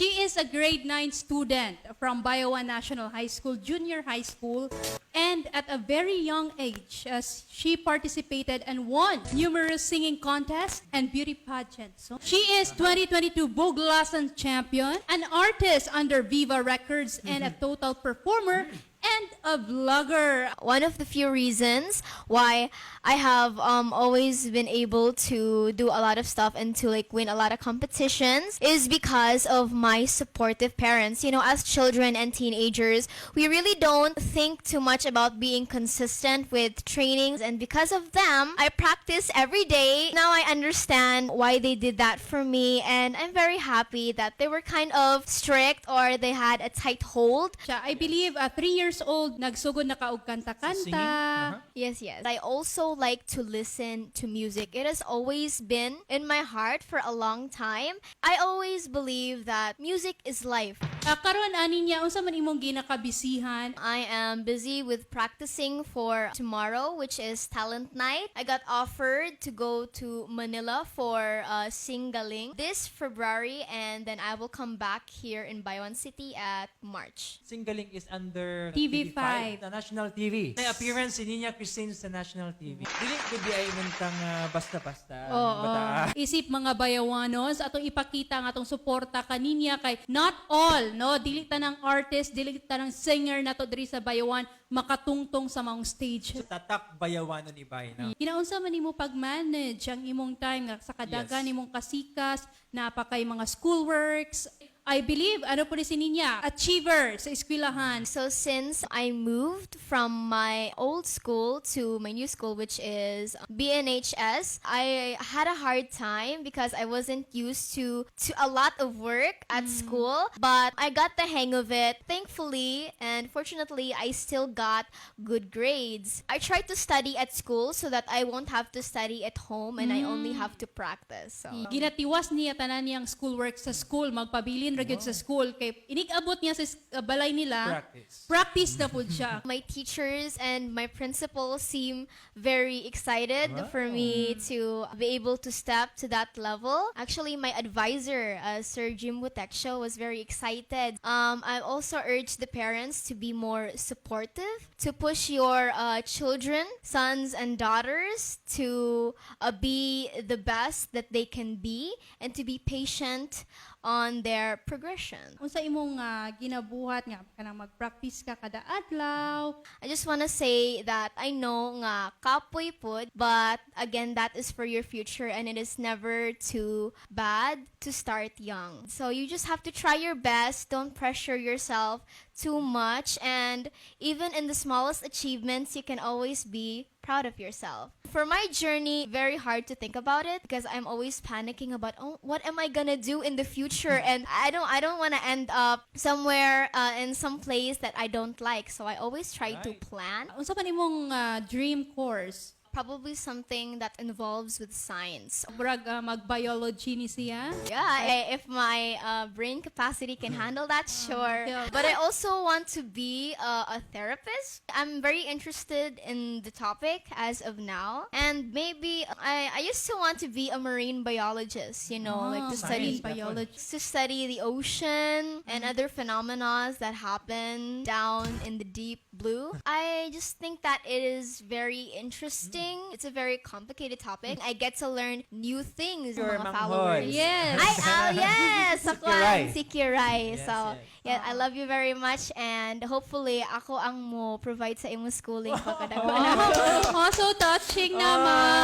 She is a grade 9 student from Bayawan National High School, Junior High School, and at a very young age, as she participated and won numerous singing contests and beauty pageants. So, she is 2022 Buglasan champion, an artist under Viva Records, and a total performer and a vlogger. One of the few reasons why I have always been able to do a lot of stuff and to, like, win a lot of competitions is because of my supportive parents. As children and teenagers, we really don't think too much about being consistent with trainings, and because of them, I practice every day. Now I understand why they did that for me, and I'm very happy that they were kind of strict or they had a tight hold. Siya, I believe, 3 years old, nagsugod na ka og kanta-kanta. Singing? Uh-huh. Yes. I also like to listen to music. It has always been in my heart for a long time. I always believe that music is life. Karon ani niya, unsa man imong ginakabisihan? I am busy with practicing for tomorrow, which is talent night. I got offered to go to Manila for Singgaling this February, and then I will come back here in Bayawan City at March. Singgaling is under TV5. The National TV. May appearance si Niña Christine sa National TV. Dili ko di ay nantang basta-basta. Oo. Bata. Isip mga Bayawanos, atong ipakita ang atong suporta kaninya kay not all, no, dili tanang artist, dili tanang singer nato diri sa Bayawan makatungtong sa maong stage. So, tatak Bayawanon ibay na. Ginaunsa man nimo pag-manage ang imong time nga sa kadagan imong kasikas, naa pa kay mga schoolworks? I believe, ano po ni si Niña, achiever sa eskwelahan. So since I moved from my old school to my new school, which is BNHS, I had a hard time because I wasn't used to a lot of work at school, but I got the hang of it. Thankfully and fortunately, I still got good grades. I tried to study at school so that I won't have to study at home and I only have to practice. So Ginatiwas niya tanan niyang schoolwork sa school, magpabilin ra gyud sa school kay inig-abot niya sa balay nila. Practice. Practice na pud siya. My teachers and my principal seem very excited for me to be able to step to that level. Actually, my advisor, Sir Jim Butexio, was very excited. I also urge the parents to be more supportive, to push your children, sons and daughters, to be the best that they can be and to be patient on their progression. Unsa imong ginabuhat nga kanang mag-practice ka kada adlaw? I just want to say that I know nga kapoy pud, but again, that is for your future and it is never too bad to start young. So you just have to try your best. Don't pressure yourself too much, and even in the smallest achievements, you can always be proud of yourself. For my journey, very hard to think about it because I'm always panicking about, "Oh, what am I gonna do in the future?" And I don't want to end up somewhere in some place that I don't like. So I always try to plan. Unsa man imong dream course? Probably something that involves with science. Murag mag-biology ni siya. Yeah, if my brain capacity can handle that, sure. But I also want to be a therapist. I'm very interested in the topic as of now. And maybe I used to want to be a marine biologist, like to study Science, biology. To study the ocean and other phenomena that happen down in the deep blue. I just think that it is very interesting. It's a very complicated topic. I get to learn new things, Your mga manghod. Followers. Yes. Ay, oh, yes! Si Sa kwan, Kiray. si Kiray. So, yeah, I love you very much and hopefully ako ang mo provide sa imong schooling pagkadako na. Oh, so touching naman.